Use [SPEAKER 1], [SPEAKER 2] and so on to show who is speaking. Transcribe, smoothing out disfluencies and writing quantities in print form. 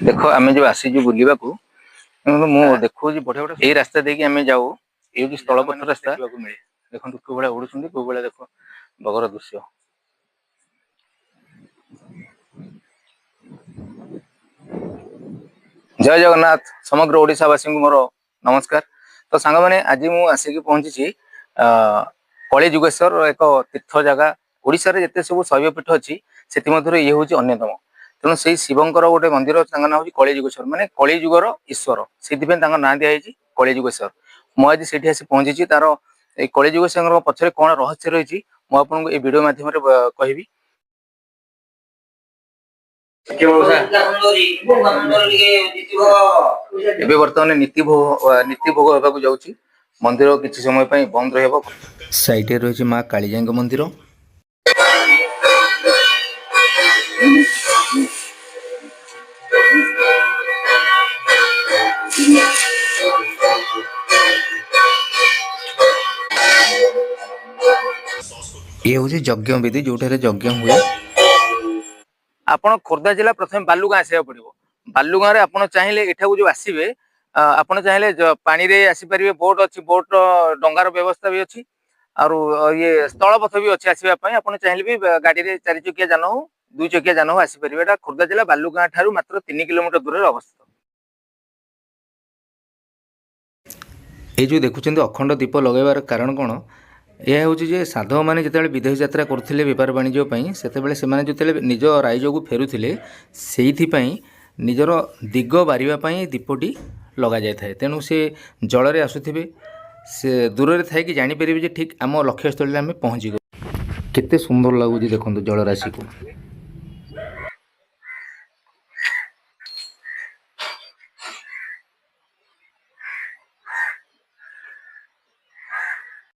[SPEAKER 1] ଦେଖ, ଆମେ ଯୋଉ ଆସିଛୁ ବୁଲିବାକୁ, ମୁଁ ଦେଖଉଛି ବଢିଆ ବଢିଆ। ଏଇ ରାସ୍ତା ଦେଇକି ଆମେ ଯାଉ। ଏଇ ହଉଛି ସ୍ଥଳପଥ ରାସ୍ତା। ମିଳେ, ଦେଖନ୍ତୁ କୋଉ ଭଳିଆ ଉଡୁଛନ୍ତି, କୋଉ ଭଳିଆ। ଦେଖ ବଗର ଦୃଶ୍ୟ। ଜୟ ଜଗନ୍ନାଥ। ସମଗ୍ର ଓଡ଼ିଶାବାସୀଙ୍କୁ ମୋର ନମସ୍କାର। ତ ସାଙ୍ଗମାନେ, ଆଜି ମୁଁ ଆସିକି ପହଞ୍ଚିଛି କଳିଯୁଗେଶ୍ୱର, ଏକ ତୀର୍ଥ ଜାଗା। ଓଡ଼ିଶାରେ ଯେତେ ସବୁ ଶୈବ ପୀଠ ଅଛି, ସେଥିମଧ୍ୟରୁ ଇଏ ହେଉଛି ଅନ୍ୟତମ। ତେଣୁ ସେଇ ଶିବଙ୍କର ଗୋଟେ ମନ୍ଦିର ଅଛି, ତାଙ୍କ ନାଁ ହେଉଛି କଳିଯୁଗେଶ୍ୱର, ମାନେ କଳିଯୁଗର ଈଶ୍ୱର। ସେଇଥିପାଇଁ ତାଙ୍କ ନାଁ ଦିଆଯାଇଛି କଳିଯୁଗେଶ୍ୱର। ମୁଁ ଆଜି ସେଇଠି ଆସି ପହଞ୍ଚିଛି। ତାର ଏଇ କଳିଯୁଗେଶ୍ୱରଙ୍କ ପଛରେ କଣ ରହସ୍ୟ ରହିଛି, ମୁଁ ଆପଣଙ୍କୁ ଏଇ ଭିଡ଼ିଓ ମାଧ୍ୟମରେ କହିବି। ଏବେ ବର୍ତ୍ତମାନ ନୀତି ଭୋଗ ହେବାକୁ ଯାଉଛି। ମନ୍ଦିର କିଛି ସମୟ ପାଇଁ ବନ୍ଦ ରହିବ।
[SPEAKER 2] ସାଇଡ଼ରେ ରହିଛି ମା କାଳିଜାଇଙ୍କ ମନ୍ଦିର। ଇଏ ହେଉଛି ଯଜ୍ଞ ବେଦୀ, ଯେଉଁଠାରେ ଯଜ୍ଞ ହୁଏ।
[SPEAKER 1] ଆପଣ ଖୋର୍ଦ୍ଧା ଜିଲ୍ଲା ପ୍ରଥମେ ବାଲୁଗାଁ ଆସିବାକୁ ପଡିବ। ବାଲୁଗାଁରେ ଆପଣ ଚାହିଁଲେ ଏଠାକୁ ଯୋଉ ଆସିବେ, ଆପଣ ଚାହିଁଲେ ପାଣିରେ ଆସିପାରିବେ। ବୋଟ ଅଛି, ବୋଟ ଡଙ୍ଗାର ବ୍ୟବସ୍ଥା ବି ଅଛି, ଆଉ ଇଏ ସ୍ଥଳପଥ ବି ଅଛି ଆସିବା ପାଇଁ। ଆପଣ ଚାହିଁଲେ ବି ଗାଡିରେ, ଚାରି ଚକିଆ ଯାନ ହଉ, ଦୁଇ ଚକିଆ ଯାନ ହଉ, ଆସିପାରିବେ। ଏଟା ଖୋର୍ଦ୍ଧା ଜିଲ୍ଲା ବାଲୁଗାଁ ଠାରୁ ମାତ୍ର 3 କିଲୋମିଟର ଦୂରରେ ଅବସ୍ଥିତ।
[SPEAKER 2] ଏଇ ଯେଉଁ ଦେଖୁଛନ୍ତି ଅଖଣ୍ଡ ଦୀପ ଲଗାଇବାର କାରଣ କ'ଣ? ଏହା ହେଉଛି ଯେ ସାଧବମାନେ ଯେତେବେଳେ ବିଦେଶ ଯାତ୍ରା କରୁଥିଲେ ବେପାର ବାଣିଜ୍ୟ ପାଇଁ, ସେତେବେଳେ ସେମାନେ ଯେତେବେଳେ ନିଜ ରାଇଜକୁ ଫେରୁଥିଲେ, ସେଇଥିପାଇଁ ନିଜର ଦିଗ ବାରିବା ପାଇଁ ଦୀପଟି ଲଗାଯାଇଥାଏ। ତେଣୁ ସେ ଜଳରେ ଆସୁଥିବେ, ସେ ଦୂରରେ ଥାଇକି ଜାଣିପାରିବେ ଯେ ଠିକ୍ ଆମ ଲକ୍ଷ୍ୟସ୍ଥଳୀରେ ଆମେ ପହଞ୍ଚିଗଲୁ। କେତେ ସୁନ୍ଦର ଲାଗୁଛି ଦେଖନ୍ତୁ ଜଳରାଶିକୁ।